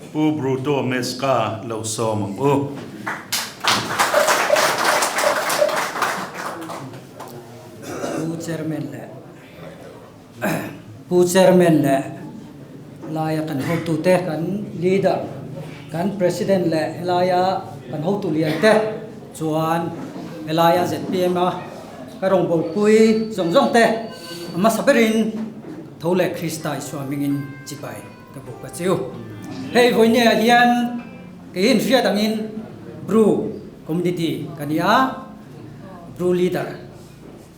Pu Bruto Meska lo sawm ang u. Pu Chairman leh Pu Chairman leh laia kan hotute kan Leader kan President leh helaia kan hotu lian te chuan helaia zpm a ka rawngbawlpui zawng zawng te a hmasa berin tho leh Krista Isua hmingin chibai ka buk a chiu. Hei vawinia hian kei in hriat angin Bru community ka ni a, Bru leader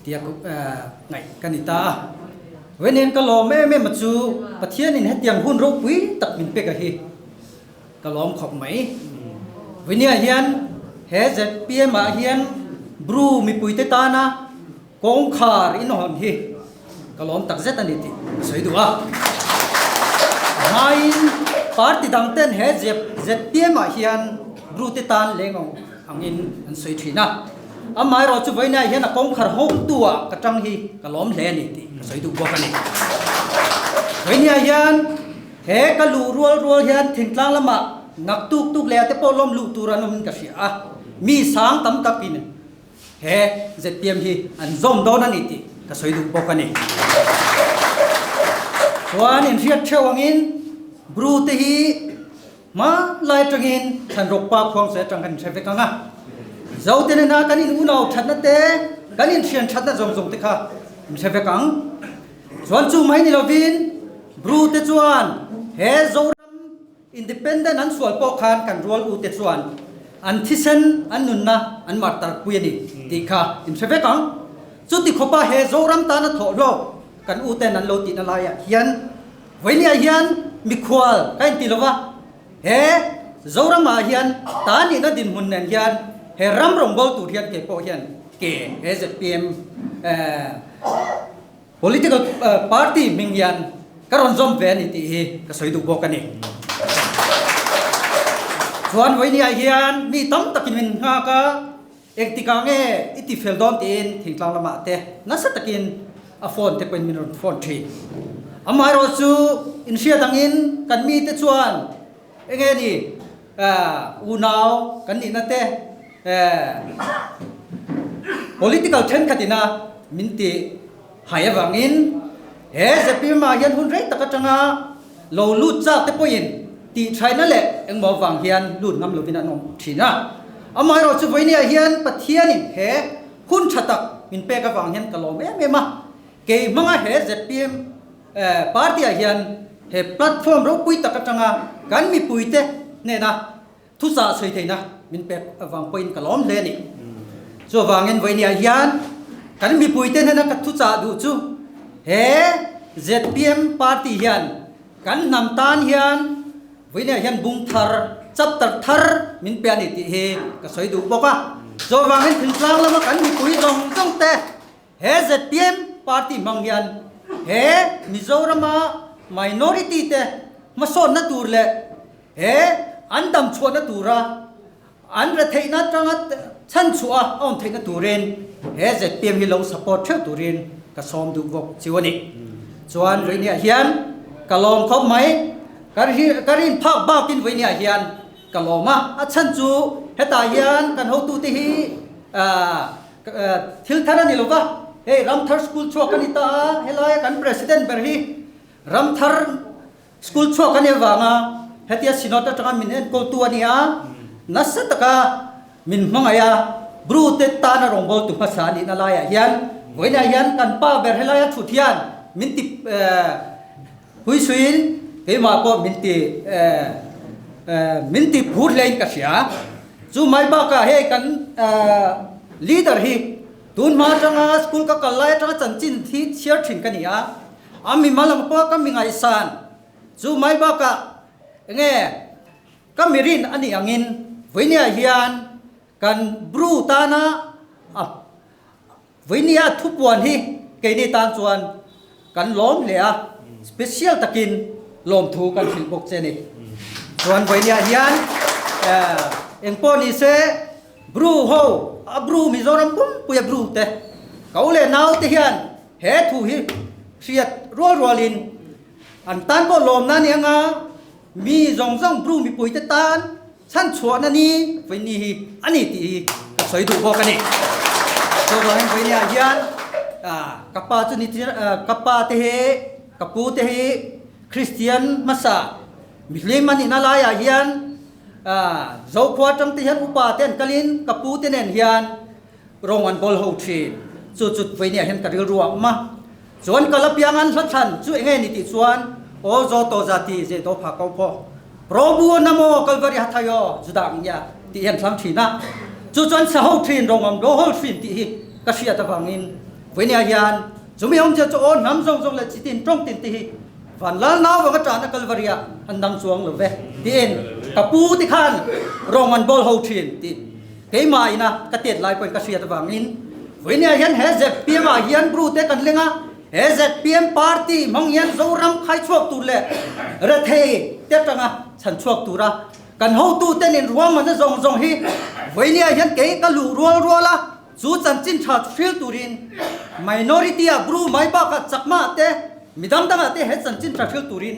tia ngaih ka ni ta a. Vawinia ka lawm em em a chu Pathianin hetiang hun ropui tak min pek a hi ka lawm khawp mai. Vawinia hian he zpm ah hian Bru mipuite tana Kawngkhar in hawn hi ka lawm tak zet a ni tih ka sawi duh a. A hmain party dang ten he zpm ah hian Brute tan leng angin an sawi thin a. Amaherawh chu vawiinah hian a kawngkhar hawngtu ah ka tang hi ka lawm hle a ni tih ka sawi duh bawk a ni. Vawiinah hian he ka luh rual rual hian thingtlang lamah nak tuk tuk leh ah te pawh lawm luh tur an awmin ka hria a. Mi sang tam takin He zpm hi an zawm dawn a ni tih ka sawi duh bawk a ni. Chuan inhriat theuh angin Bru te hi hma lai atangin Thlanrawkpa khuangsawi atang kan inhre vek ang a. Zo te nena kan in unau thatna te, kan inthian thatna zawng zawng te kha inhre vek ang. Chuan chu mai ni lovin Bru te chuan he Zoram Independent an sual pawh khan kan rual u te chuan an thisen an nunna an martar pui a ni tih kha in hre vek ang. Chuti khawpa he Zoram tana thawh hlawk kan u ten an lo tihna laiah hian vawinia hian mikhual ka inti lova, he Zoramah hian ta nihna dinhmun nen hian he ram rawngbâwl tur hian kei pawh hian ke he zpm Political party hming hian ka rawn zawm ve a ni tih hi ka sawi duh bawk a ni. Chuan vawinia hian mi tam takin min nghak a, engtikah nge i ti fel dawn tiin thingtlang lamah te nasa takin a phone te pawhin min rawn phone thin. Amaherawh chu inhriat angin kan mite chuan enge ni unau kan nihna te political thenkhatina min ti hai avangin he zpm ah hian hun rei tak atanga lo lut chak te pawhin tih thaina leh engmaw avang hian lut ngam lovin an awm thin a. Amaherawhchu chu vawinia hian Pathianin he hun tha tak min pek avang hian ka lawm em em a, kei hmanga he zpm party ah hian he platform ropui tak atanga kan mipuite hnena Thuchah sawi theihna min pek avang pawhin ka lawm hle a ni. Chuvangin vawinia hian kan mipuite hnena ka thuchah duh chu he zpm party hian kan hnam tan hian vawinia hian bung thar, chapter thar min pe a ni tih hi ka sawi duh bawk a. Chuvangin thingtlang lama kan mipui zawng zawng te he zpm party hmang hian he Mizorama minority te hmasawnna tur leh He an dam chhuahna tura an retheihna atanga chhan chhuah a awm theihna turin he zpm hi lo support theuh turin ka sawm duh bawk chiu a ni. Chuan vawinia hian ka lawm khawp mai, ka ka rin phak bakin vawinia hian ka lawm a, a chhan chu hetah hian kan hotute hi thil thar a ni lo va, hei Ramthar School chhuak a ni ta a, helaia kan President ber hi Ramthar School chhuak a nih avanga hetia Synod atanga min enkawltu a ni a, nasa taka min hmangaih a, Bru te tana rawngbawltu hmasa a nihna laiah hian vawiinah hian kan pa ber helaia thut hian min ti huisuiin keimah pawh min ti min ti phur hlein ka hria. Chu mai bakah hei kan leader hi tun hma atanga school ka kal lai atanga chanchin hi chhiar thin ka ni a, A mi mal ang pawh ka mi ngaihsan chu mai bakah enge ka mi rin a nih angin vawinia hian kan Bru tana a vawinia thupuan hi keini tan chuan kan lawm hle a, special takin lawmthu kan hrilh bawk che a ni. Chuan vawinia hian engpawh ni se Bru ho a Bru Mizoram pumpuia Bru te ko leh nau te hian He thu hi hriat rual rualin an tan pawh lawmna a ni anga. Mi zawng zawng Bru mipuite tan chhanchhuahna ni vawiin hi a ni tih hi ka sawi duh bawk a ni. Chuvangin vawiin ah hian ka pa chu ni ka pa te hi ka pu te hi Kristian hmasa mihlim a nihna laiah hian Zokhua atang te hian upa te an kalin ka pu te nen hian rawng an bawl ho thin. Chu chu vawiin ah hian ka rilru a awm a. Chuan kal apiang an hla thlan chu enge ni tih chuan aw zaw to za ti ze do pha ko phaw Probu na maw Kalvari hathai aw Judah ang nia tih hi an thlang thin a. Chu chuan sa ho thin rawng am lo hawl thin tih hi ka hriat avangin vawinia hian chumi awmzia chu aw hnam zawng zawng leh chitin tawng tin te hi Vanlal nau vanga tahna Kalvari ah an dang chuang lo ve tiin ka pu te khan rawng an bawl ho thin tih Keimah ina ka tet lai pawhin ka hriat avangin vawinia hian he zpm ah hian Bru te kan leng a, he zpm party hmang hian Zoram khai chhuak tur leh rethei te atanga chhan chhuak tura kan hotu ten in ruahmanna zawng zawng hi vawinia hian kei ka luh rual rual a, chu chanchin tha hril turin minority ah Bru mai bakah Chakma te midang dangah te he chanchin tha hril turin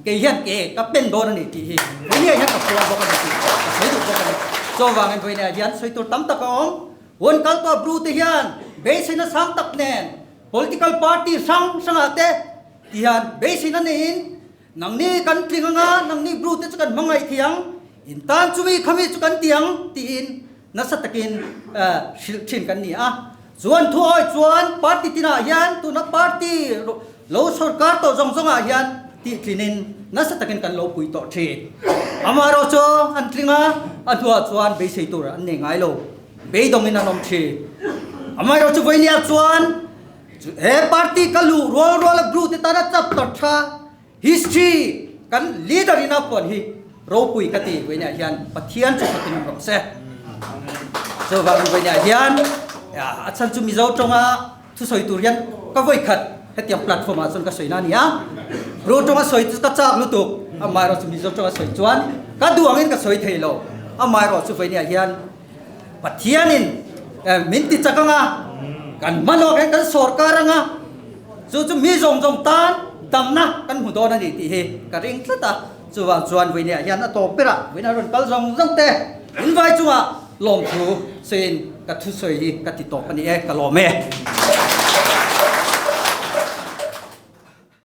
Kei hian ke ka pen dawn a ni tih hi vawinia hian ka phuar bawk a ni tih ka sawi duh bawk a ni. Chuvangin vawinia hian sawi tur tam tak a awm. Huan kal tawh Bru te hian beiseina sang tak nen political party hrang hrangah te ti hian beiseina neiin nangni kan tling anga nangni Bru te chu kan hmangaih thei ang, in tan chumi khami chu kan ti ang tiin nasa takin hrilh thin kan ni a. Chuan thuawi chuan party tinah hian tuna party lo sorkar tawh zawng zawngah hian tihtlinin nasa takin kan lo pui tawh thin. Amaherawh chu an tling a, a hnuah chuan beisei tur an nei ngai lo, beidawngin an awm thin. Amaherawh chu vawinia chuan he party ka luh rual ruala Bru te tana chapter tha history kan leader ina puan hi ropui ka ti vawinia hian Pathian chu fakin awm rawh se. Chuvangin vawinia hian a chhan chu Mizo tawnga thusawi tur hian ka vawi khat hetiang platform ah chuan ka sawi na a ni a. Bru tawnga sawi chu ka chak lutuk amaherawh chu Mizo tawnga sawi chuan ka duh angin ka sawi thei lo. Amaherawh chu vawinia hian Pathianin min ti chak anga kan hmanawk hian kan sawrkar anga chu chu mi zawng zawng tan damna kan hmu dawn a ni tih hi ka ring tlat a. Chuvang chuan vawinia hian a tawp berah vawiin a rawn kal zawng zawng te in vai chungah lawmthu sawiin ka thusawi hi ka ti tawp a ni e, ka lawm e.